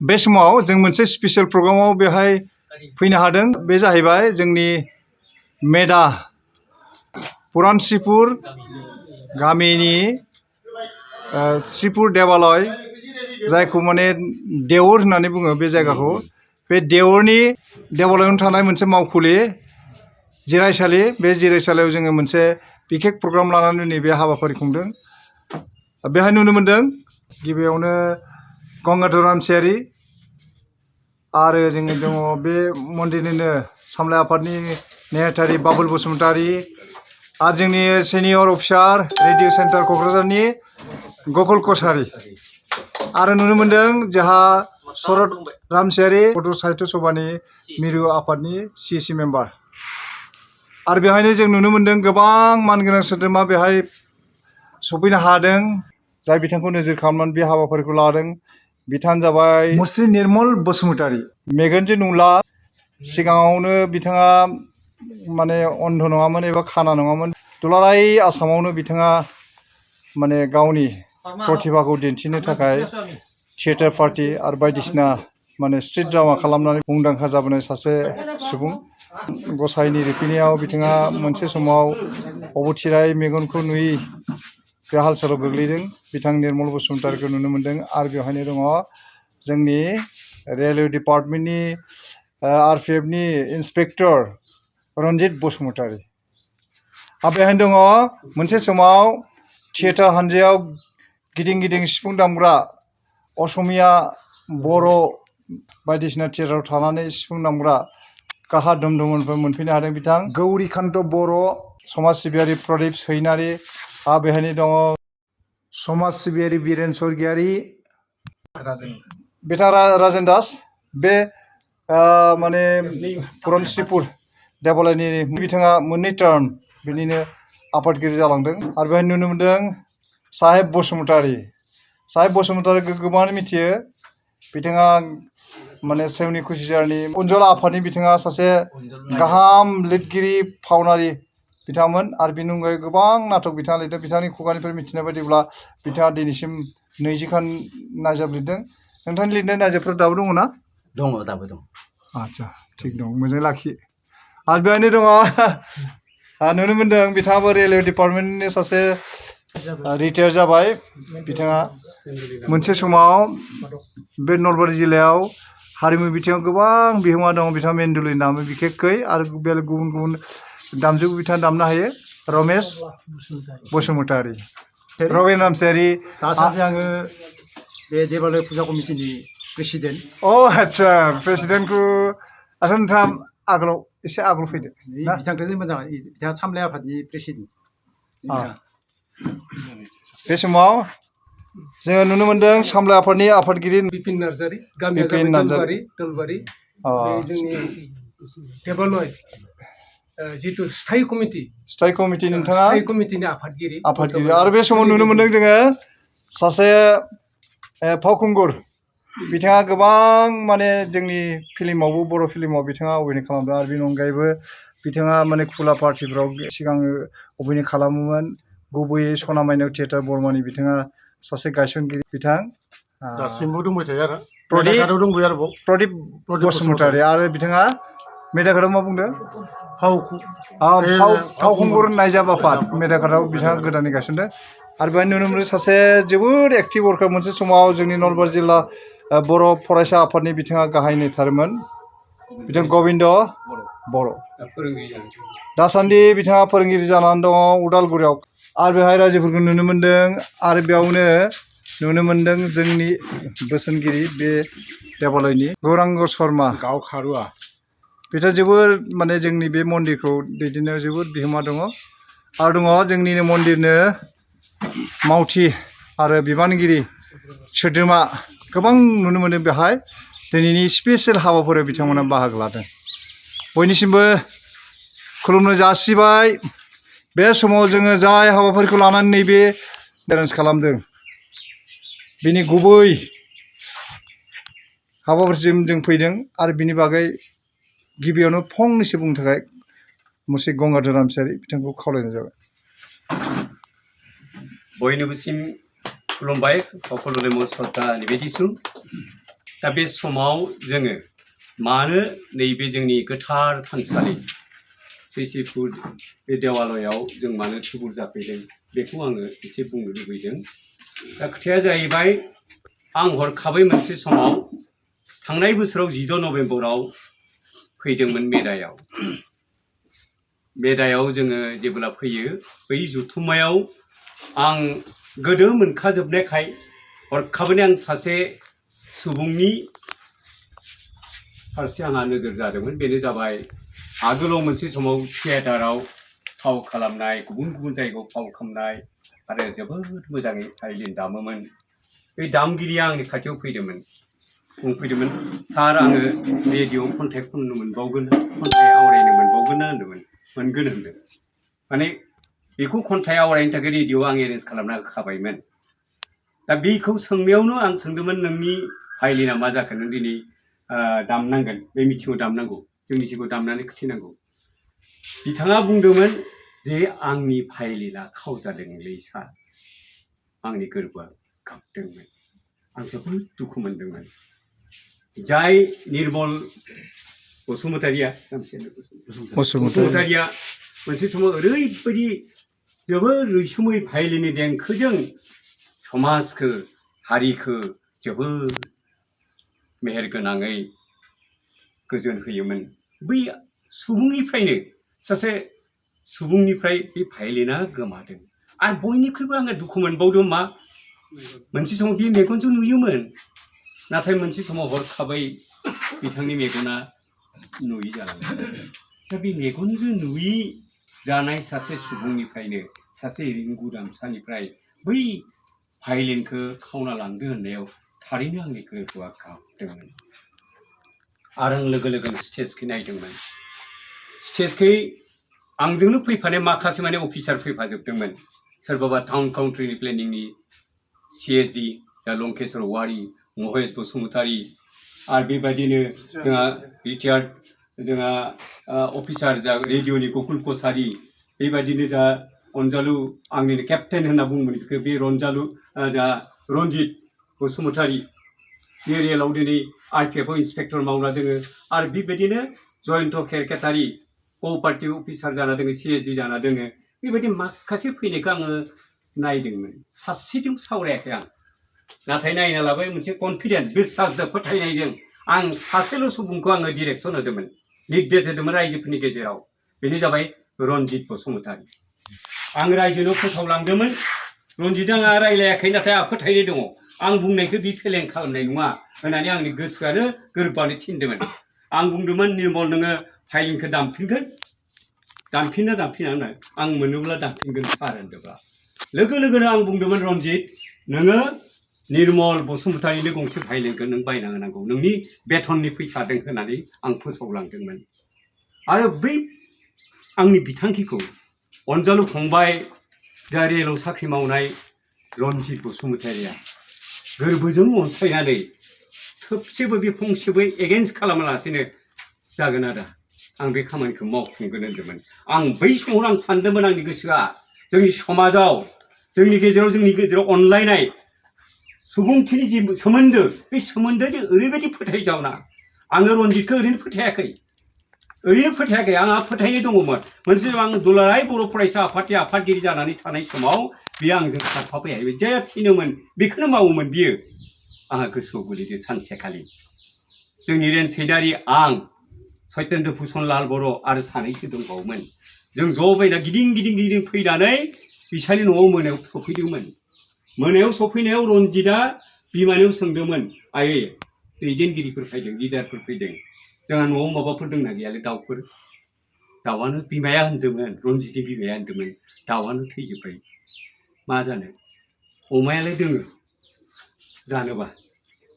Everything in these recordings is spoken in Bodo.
बे समाव जों मोनसे स्पेशल प्रग्रामाव बेहाय फैनो हादों बे जाहैबाय जोंनि मेदा पुरान श्रीपुर गामिनि श्रीपुर देवालय जायखौ माने देवर होननानै बुङो बे जायगाखौ बे देवरनि देवालयावनो थानाय मोनसे मावखुलि जिरायसालि बे जिरायसालियाव जोङो मोनसे बिखेक प्रग्राम लानानै नैबे हाबाफारि खुंदों बेहाय नुनो मोनदों गिबियावनो गंगाधर रामसियारि आरो जोङो दङ बे मन्दिरनिनो सामलाय आफादनि नेहाथारि बाबुल बसुमतारी आरो जोंनि सिनियर अफिसार रेडिअ सेन्टार क'क्राझारनि गकुल कसारी आरो नुनो मोनदों जोंहा शरद रामसियारि बर' साहित्य सभानि मिरु आफादनि CC मेम्बार आरो बेहायनो जों नुनो मोनदों गोबां मानगोनां सोद्रोमा बेहाय सफैनो हादों जाय बिथांखौ नोजोर खालामनानै बे हाबाफारिखौ लादों बिथाङानो जाबाय मुस्रि निर्मल बसुमतारी मेगनजों नुला सिगाङावनो बिथाङा माने अन्ध नङामोन एबा खाना नङामोन दुलाराय आसामावनो बिथाङा माने गावनि प्रतिभाखौ दिन्थिनो थाखाय थियेटार पार्टि आरो बायदिसिना माने स्ट्रिट ड्रामा खालामनानै मुंदांखा जाबोनाय सासे सुबुं गसाइनि रिफिनायाव बिथाङा मोनसे समाव अबथिराय मेगनखौ नुयि बे हालसालाव गोग्लैदों बिथां निर्मल बसुमतारीखौ नुनो मोनदों आरो बेवहायनो दङ जोंनि रेलवे डिपार्टमेन्टनि RPFनि इन्सपेक्टर रन्जित बसुमतारी आरो बेहायनो दङ मोनसे समाव थियेटार हानजायाव गिदिं गिदिं सिफुं दामग्रा असमिया बर' बायदिसिना थियेटाराव थानानै सिफुं दामग्रा काहा दमदमनिफ्राय मोनफैनो हादों बिथां गौरीकान्त बर' समाज सिबियारि प्रदीप सैनारि आरो बेहायनो दङ समाज सिबियारि बिरेन स्वर्गियारि बिथाङा राजेन दास बे माने पुरान श्रीपुर देवालयनि बिथाङा मोननै टार्म बिनिनो आफादगिरि जालांदों आरो बेहाय नुनो मोनदों साहेब बसुमतारीखौ गोबाङानो मिथियो बिथाङा माने सेवनि कुसिजारनि उज्जवल आफादनि बिथाङा सासे गाहाम लिरगिरि फावनारि बिथांमोन आरो बेनि अनगायै गोबां नाटक बिथाङा लिरदों बिथांनि खुगानिफ्राय मिथिनाय बायदिब्ला बिथाङा दिनैसिम 20 खान नायजाब लिरदों नोंथांनि लिरनाय नायजाबफोर दाबो दङ ना दङ दाबो दं आदसा थिग दं मोजाङै लाखि आरो बेहायनो दङ नुनो मोनदों बिथाङाबो रेलवे डिपार्टमेन्टनि सासे रिटायार जाबाय बिथाङा मोनसे समाव बे नलबारि जिल्लायाव हारिमु बिथिङाव गोबां बिहोमा दङ बिथाङा मेन्डुलिन दामो बिखेकखै आरो बेलेग गुबुन गुबुन दामजुबो बिथाङा दामनो हायो रमेश बसुमतारी रबिन रामसियारि दासान्दि आङो बे देवालय फुजा कमिटिनि प्रेसिडेन्ट आदसा प्रेसिडेन्टखौ आदसा नोंथाङा आगोलाव एसे आगोल फैदो बिथांखौनो मोजां बिथाङा सामलाय आफादनि प्रेसिडेन्ट बे समाव जोङो नुनो मोनदों सामलाय आफादनि आफादगिरि बिपिन नार्जारि गामिया जाबाय दलबारि जोंनि देवालय जितु स्थायी कमिटि नोंथाङा स्थायी कमिटिनि आफादगिरि आरो बे समाव नुनो मोनदों जोङो सासे फावखुंगुर बिथाङा गोबां माने जोंनि फिल्मावबो बर' फिल्माव बिथाङा अभिनय खालामदों आरो बेनि अनगायैबो बिथाङा माने खुला पार्टिफ्राव सिगां अभिनय खालामोमोन गुबैयै सना माइनाव थियेटार बर्मानि बिथाङा सासे गायसनगिरि बिथां दासिमबो दंबाय थायो आरो प्रदीप बसुमतारी आरो बिथाङा मेदाकार्टआव मा बुंदों फावखुंगुर नायजाब आफाद मेदाकार्टआव बिथाङा गोदानै गायसनदों आरो बेहाय नुनो मोनो सासे जोबोद एक्टिभ वर्कार मोनसे समाव जोंनि नलबारि जिल्ला बर' फरायसा आफादनि बिथाङा गाहाय नेथारमोन बिथां गबिन्द बर' दासान्दि बिथाङा फोरोंगिरि जानानै दङ उदालगुरियाव आरो बेहाय रायजोफोरखौ नुनो मोनदों आरो बेयावनो नुनो मोनदों जोंनि बोसोनगिरि बे देवालयनि गौरांग शर्मा गाव खारुवा बिथाङा जोबोर माने जोंनि बे मन्दिरखौ दैदेननायाव जोबोद बिहोमा दङ आरो दङ जोंनिनो मन्दिरनो मावथि आरो बिबानगिरि सोद्रोमा गोबां नुनो मोनो बेहाय दिनैनि स्पेसियेल हाबाफारियाव बिथांमोना बाहागो लादों बयनिसिमबो खुलुमनो जासिबाय बे समाव जोङो जाय हाबाफारिखौ लानानै नैबे एरेन्ज खालामदों बिनि गुबै हाबाफारिसिम जों फैदों आरो बिनि बागै गिबियावनो फंनैसो बुंनो थाखाय मुसि गंगाधर रामसियारि बिथांखौ खावलायनाय जाबाय बयनिबोसिम खुलुमबाय সকলোৰে মই শ্ৰদ্ধা নিবেদিছোঁ दा बे समाव जोङो मानो नैबे जोंनि गोथार थानसालि सिसिपुर बे देवालयाव जों मानो थुबुर जाफैदों बेखौ आङो एसे बुंनो लुबैदों। दा खोथाया जाहैबाय आं हरखाबै मोनसे समाव थांनाय बोसोराव 14 नभेम्बराव फैदोंमोन मेदायाव। मेदायाव जोङो जेब्ला फैयो बै जथुम्मायाव आं गोदो मोनखाजोबनायखाय हरखाबैनो आं सासे सुबुंनि फारसे आंहा नोजोर जादोंमोन। बेनो जाबाय आगोलाव मोनसे समाव थियेटाराव फाव खालामनाय, गुबुन गुबुन जायगायाव फाव खालामनाय आरो जोबोद मोजाङै भायलिन दामोमोन। बे दामगिरिया आंनि खाथियाव फैदोंमोन, बुंफैदोंमोन, सार आङो रेडिअ'आव खन्थाइ खननो मोनबावगोन, खन्थाइ आवरायनो मोनबावगोन ना होनदोंमोन। मोनगोन होनदों। माने बेखौ खन्थाइ आवरायनो थाखाय रेडिअ'आव आं एरेन्ज खालामना होखाबायमोन। दा बेखौ सोंनायावनो आं सोंदोंमोन, नोंनि भायलिना मा जाखो, नों दिनै दामनांगोन, बे मिथिङाव दामनांगौ, जोंनि सिगाङाव दामनानै खिथिनांगौ। बिथाङा बुंदोंमोन जे आंनि भायलिना खावजादोंलै सार, आंनि गोरबोआ गाबदोंमोन, आं जोबोद दुखु मोनदोंमोन। जाय निर्मल बसुमतारिया बसुमतारिया मोनसे समाव ओरैबायदि जोबोद रैसुमै भायलिननि देंखोजों समाजखौ हारिखौ जोबोद मेहेरगोनाङै गोजोन होयोमोन। बै सुबुंनिफ्रायनो सासे सुबुंनिफ्राय बे भायलिना गोमादों। आरो बयनिख्रुइबो आङो दुखु मोनबावदों मा, मोनसे समाव बे मेगनजों नुयोमोन, नाथाय मोनसे समाव हरखाबै बिथांनि मेगना नुयि जालांदों। दा बे मेगनजों नुयि जानाय सासे सुबुंनिफ्रायनो, सासे रिंगु दामसानिफ्राय बै भायलिनखौ खावना लांदो होननायाव थारैनो आंनि गोरबोआ गाबदोंमोन। आरो आं लोगो लोगोनो स्टेजखौ नायदोंमोन। स्टेजखै आंजोंनो फैफानाय माखासे माने अफिसार फैफाजोबदोंमोन। सोरबाबा टाउन काउन्ट्रिनि प्लेनिंनि CSD दा लंकेश्वर औवारी, महेश बसुमतारी, आरो बेबायदिनो जोंहा रिटायार्ड जोंहा अफिसार जा रेडिअ'नि गकुल कसारी, बेबायदिनो जा अनजालु, आंनिनो केप्टेन होनना बुङोमोन बेखौ, बे रनजालु जा रन्जित बसुमतारी, बे रेलआव दिनै RPFआव इन्सपेक्टर मावना दोङो। आरो बेबायदिनो जयन्त खेरकेटारि कअपारेटिभ अफिसार जाना दोङो, CSD जाना दोङो। बेबायदि माखासे फैनायखौ आङो नायदोंमोन। सासेजों सावरायाखै आं, नाथाय नायना लाबाय मोनसे कनफिडेन्स, बिस्सासजों, फोथायनायजों आं सासेल' सुबुंखौ आङो डिरेक्सन होदोंमोन, निर्देश होदोंमोन रायजोफोरनि गेजेराव। बेनो जाबाय रन्जित बसुमतारी। आं रायजोनो फोसावलांदोंमोन। रन्जितआ आंहा रायलायाखै, नाथाय आंहा फोथायनाय दङ, आं बुंनायखौ बि फेलें खालामनाय नङा होननानै आंनि गोसोआनो गोरबोआनो थिनदोंमोन। आं बुंदोंमोन, निर्मल नोङो भायलिनखौ दामफिनगोन, दामफिनना दामफिना, आं मोनोब्ला दामफिनगोन सार होनदोंब्ला लोगो लोगोनो आं बुंदोंमोन, रन्जित नोङो निर्मल बसुमतारिनो गंसे भायलिनखौ नों बायना होनांगौ, नोंनि बेथननि फैसादों होननानै आं फोसावलांदोंमोन। आरो बै आंनि बिथांखिखौ अनजालु फंबाय जा रेलआव साख्रि मावनाय रन्जित बसुमतारिया गोरबोजों अनसायनानै थोबसेबो बे फंसेबो एगेन्स्ट खालामालासेनो, जागोन आदा आं बे खामानिखौ मावफुंगोन होनदोंमोन। आं बै समावनो आं सानदोंमोन, आंनि गोसोआ जोंनि समाजाव, जोंनि गेजेराव अनलायनाय सुबुंथिनि जि सोमोन्दो, बे सोमोन्दोजों ओरैबायदि फोथायजावना। आङो रन्जितखौ ओरैनो फोथायाखै, आंहा फोथायनाय दङमोन। मोनसे आं दुलाराय बर' फरायसा आफादनि आफादगिरि जानानै थानाय समाव बियो आंजों खारफाफायाखै, जे थिनोमोन बेखौनो मावोमोन बियो। आंहा गोसोआव गोलैदो सानसेखालि जोंनि रेन सैनारि, आं सत्येन्द्र भुषण लाल बर' आरो सानैसो दंबावोमोन। जों ज' बायना गिदिं फैनानै बिसानि न'आव मोनायाव सफैदोंमोन। मोनायाव सफैनायाव रन्जितआ बिमानियाव सोंदोंमोन, आयै दैदेनगिरिफोर फैदों, लिडारफोर फैदों, जोंहा न'आव माबाफोर दंना गैयालै दाउफोर? दाउआनो, बिमाया होनदोंमोन, रन्जितनि बिमाया होनदोंमोन, दाउआनो थैजोब्बाय, मा जानो? अमायालाय दोङो जानोबा?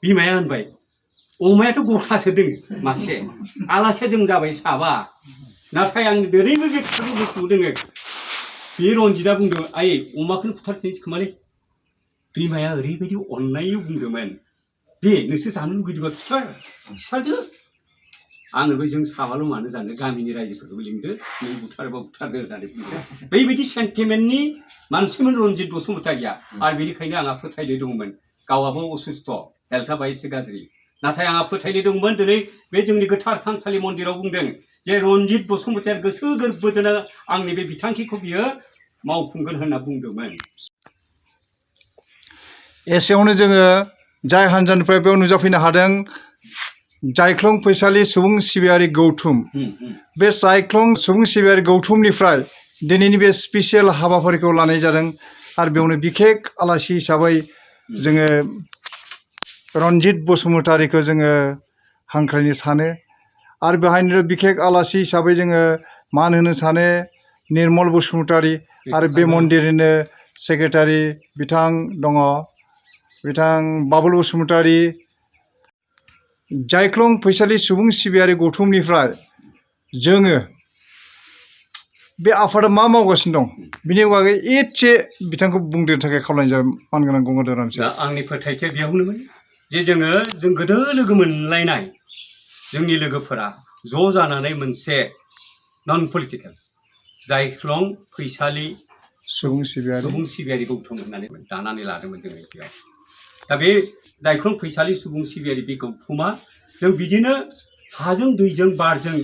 बिमाया होनबाय, अमायाथ' गथासो दों मासे, आलासिया जों जाबाय साबा, नाथाय आं ओरैबो बे खोथाखौ गोसोआव दोङो। बे रन्जितआ बुंदों, आयै अमाखौनो फुथारसै खोमालै। बिमाया ओरैबायदि अननायै बुंदोंमोन, दे नोंसोर जानो लुगैदोंबा खिथारदो। आंनोबो जों साबाल' मानो जानो, गामिनि रायजोफोरखौबो लिंदो, नों बुथारोबा बुथारदो होननानै बुंदों। बेबायदि सेन्टिमेन्टनि मानसिमोन रन्जित बसुमतारिया। आरो बेनिखायनो आंहा फोथायनाय दङमोन, गावआबो असुस्थ, हेल्थआ बाहाय एसे गाज्रि, नाथाय आंहा फोथायनाय दंमोन दिनै बे जोंनि गोथार थानसालि मन्दिराव बुंदों जे रन्जित बसुमतारी गोसो गोरबोजोंनो आंनि बे बिथांखिखौ बियो मावफुंगोन होनना बुंदोंमोन। एसेयावनो जोङो जाय हान्जानिफ्राय बेयाव नुजाफैनो हादों जायख्लं फैसालि सुबुं सिबियारि गौथुम बे जायख्लं सुबुं सिबियारि गौथुमनिफ्राय दिनैनि बे स्पेसियेल हाबाफारिखौ लानाय जादों आरो बेयावनो बिखेक आलासि हिसाबै जोङो रन्जित बसुमतारीखौ जोङो हांख्रायनो सानो आरो बेहायनो बिखेक आलासि हिसाबै जोङो मान होनो सानो निर्मल बसुमतारी आरो बे मन्दिरनिनो सेक्रेटारि बिथां दङ बिथां बाबुल बसुमतारी जायख्लं फैसालि सुबुं सिबियारि गौथुमनिफ्राय जोङो बे आफादा मा मावगासिनो दं बिनि बागै एसे बिथांखौ बुंनो थाखाय खावलायनाय जाबाय मानगोनां गंगाधर रामसियारि। आंनि फोथायथिया बेयावनोमोन जे जों गोदो लोगो मोनलायनाय जोंनि लोगोफोरा ज' जानानै मोनसे नन पलिटिकेल जायख्लं फैसालि सुबुं सिबियारि गौथुम होननानै दानानै लादोंमोन जोङो बेयाव। दा बे जायख्लं फैसालि सुबुं सिबियारि बे गौथुमा जों बिदिनो हाजों दैजों बारजों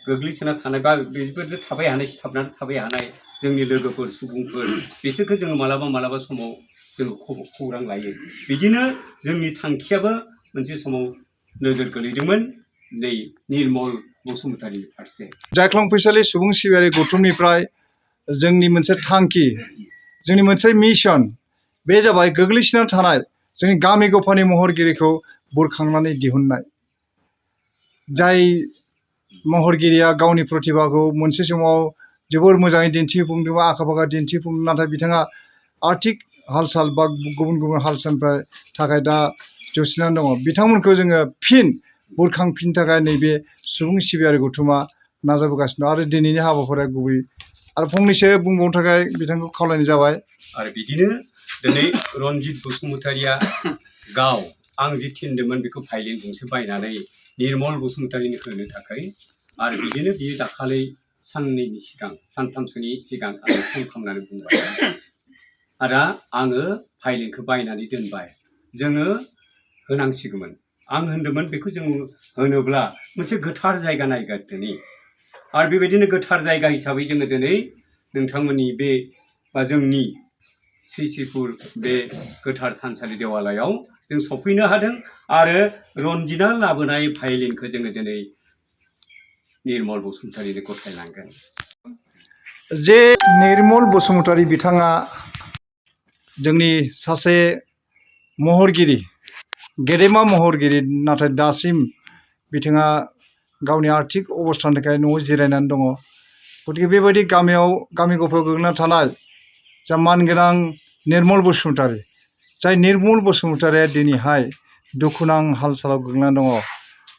गोग्लैसोना थानाय बा बेफोरजों थाबाय हानाय सिथाबनानै थाबाय हानाय जोंनि लोगोफोर सुबुंफोर बिसोरखौ जोङो मालाबा समाव जोङो खौरां लायो। बिदिनो जोंनि थांखियाबो मोनसे समाव नोजोर गोलैदोंमोन नै निर्मल बसुमतारीनि फारसे। जायख्लं फैसालि सुबुं सिबियारि गौथुमनिफ्राय जोंनि मोनसे थांखि जोंनि मोनसे मिशन बे जाबाय गोग्लैसोना थानाय जोंनि गामि गफानि महरगिरिखौ बुरखांनानै दिहुननाय। जाय महरगिरिया गावनि प्रतिभाखौ मोनसे समाव जोबोर मोजाङै दिन्थिफुंदों आखा फाखा दिन्थिफुंदों नाथाय बिथाङा आर्थिक हाल साल बा गुबुन गुबुन हाल सालनिफ्राय थाखाय दा जौसिनानै दङ बिथांमोनखौ जोङो फिन बुरखांफिननो थाखाय नैबे सुबुं सिबियारि गौथुमा नाजाबोगासिनो दं आरो दिनैनि हाबाफारिया गुबै आरो फंनैसो बुंबावनो थाखाय बिथांखौ खावलायनाय जाबाय। आरो बिदिनो दिनै रन्जित बसुमतारीया गाव आं जि थिनदोंमोन बेखौ फाइलिन गंसे बायनानै निर्मल बसुमतारीनो होनो थाखाय आरो बिदिनो बियो दाखालि साननैनि सिगां सानथामसोनि सिगां आं फन खालामनानै बुंबाय आरो आङो फाइलिनखौ बायनानै दोनबाय जोङो होनांसिगौमोन। आं होनदोंमोन बेखौ जों होनोब्ला मोनसे गोथार जायगा नायगिरदोनि आरो बेबायदिनो गोथार जायगा हिसाबै जोङो दिनै नोंथांमोननि बे बा जोंनि श्रीपुर बे गोथार थानसालि देवालयाव जों सफैनो हादों आरो रन्जितआ लाबोनाय फाइलिनखौ जोङो दिनै निर्मल बसुमतारीनो गथायलांगोन। जे निर्मल बसुमतारी बिथाङा जोंनि सासे महरगिरि गेदेमा महरगिरि नाथाय दासिम बिथाङा गावनि आर्थिक अबस्थानि थाखाय न'आव जिरायनानै दङ। गतिके बेबायदि गामि गफायाव गोग्लैना थानाय जा मानगोनां निर्मल बसुमतारी जाय निर्मल बसुमतारीया दिनैहाय दुखुनां हाल सालाव गोग्लैनानै दङ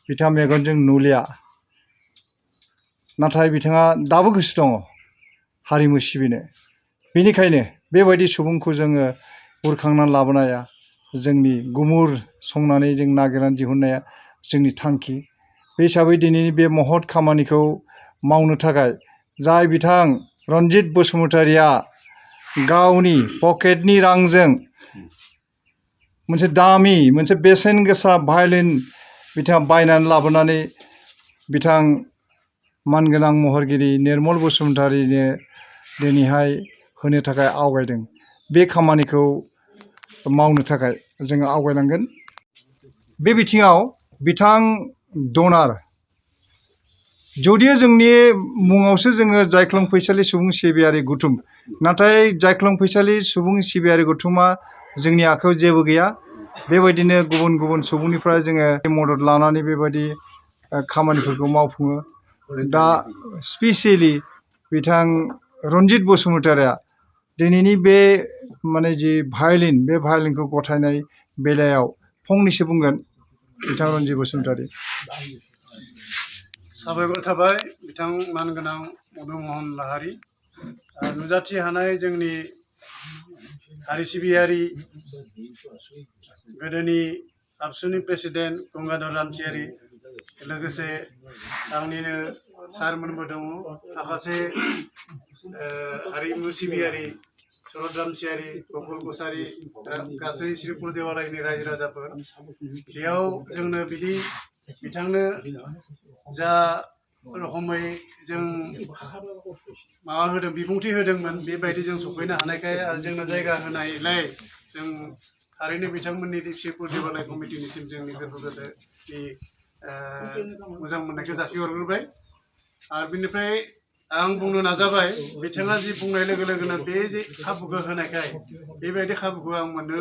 बिथाङा मेगनजों नुलिया नाथाय बिथाङा दाबो गोसो दङ हारिमु सिबिनो। बेनिखायनो बेबायदि सुबुंखौ जोङो बुरखांनानै लाबोनाया जोंनि गुमुर संनानै जों नागिरनानै दिहुननाया जोंनि थांखि। बे हिसाबै दिनैनि बे महत खामानिखौ मावनो थाखाय जाय बिथां रन्जित बसुमतारीया गावनि पकेटनि रांजों मोनसे दामि मोनसे बेसेन गोसा भायलिन बिथाङा बायनानै लाबोनानै बिथां मानगोनां महरगिरि निर्मल बसुमतारीनो दिनैहाय होनो थाखाय आवगायदों। बे खामानिखौ मावनो थाखाय जोङो आवगायनांगोन। बे बिथिङाव बिथां डनार जदियो जोंनि मुङावसो जोङो जायख्लं फैसालि सुबुं सिबियारि गौथुम नाथाय जायख्लं फैसालि सुबुं सिबियारि गौथुमा जोंनि आखायाव जेबो गैया। बेबायदिनो गुबुन गुबुन सुबुंनिफ्राय जोङो मदद लानानै बेबायदि खामानिफोरखौ मावफुङो। दा स्पेसियेलि बिथां रन्जित बसुमतारीया दिनैनि बे माने जि भायलिन बे भायलिनखौ गथायनाय बेलायाव फंनैसो बुंगोन बिथां रन्जित बसुमतारी। साबायखर थाबाय बिथां मानगोनां मदनमोहन लाहारी नुजाथि हानाय जोंनि हारि सिबियारि गोदोनि आबसुनि प्रेसिडेन्ट गंगाधर रामसियारि लोगोसे आंनिनो सारमोनबो दङ माखासे हारिमु सिबियारि शरद रामसियारि गकुल कसारि गासै श्रीपुर देवालयनि रायजो राजाफोर बेयाव जोंनो बिदि बिथांनो जा रखमै जों माबा होदों बिबुंथि होदोंमोन बेबायदि जों सफैनो हानायखाय आरो जोंनो जायगा होनायलाय जों थारैनो बिथांमोननि श्रीपुर देवालय कमिटिनिसिम जोंनि गोरबो गोरबोनि मोजां मोननायखौ जासिहरग्रोबाय आरो बिनिफ्राय आं बुंनो नाजाबाय बिथाङा जि बुंनाय लोगो लोगोनो बे जे खाबुखौ होनायखाय बेबायदि खाबुखौ आं मोननो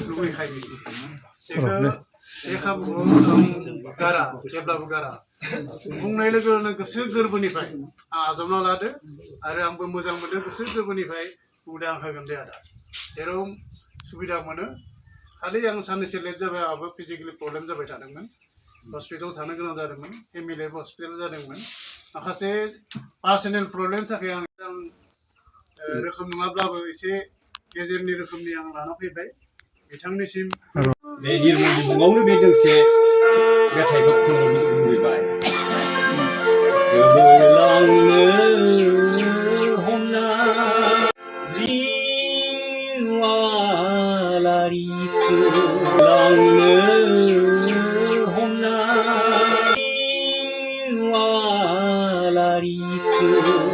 लुबैखायो बेखौ बे खाबुखौ आं गारा जेब्लाबो गारा बुंनाय लोगो लोगोनो गोसो गोरबोनिफ्राय आं आजावना लादो आरो आंबो मोजां मोनो गोसो गोरबोनिफ्राय बुंदो आं होगोन दे आदा जेराव सुबिदा मोनो खालि आं साननैसो लेट जाबाय आंहाबो फिजिकेलि प्रब्लेम जाबाय थादोंमोन हस्पिटालाव थानो गोनां जादोंमोन एमएलए हस्पिटाल जादोंमोन माखासे पार्सनेल प्रब्लेमनि थाखाय आं मोजां रोखोम नङाब्लाबो एसे गेजेरनि रोखोमनि आं लाना फैबाय बिथांनिसिम बे निर्मल बिबुङावनो बे दोंसे मेथाइखौ खननो लुबैबाय गोबोरलांनो हमना जिवालारिखौ लांनो हमना जिवालारिखौ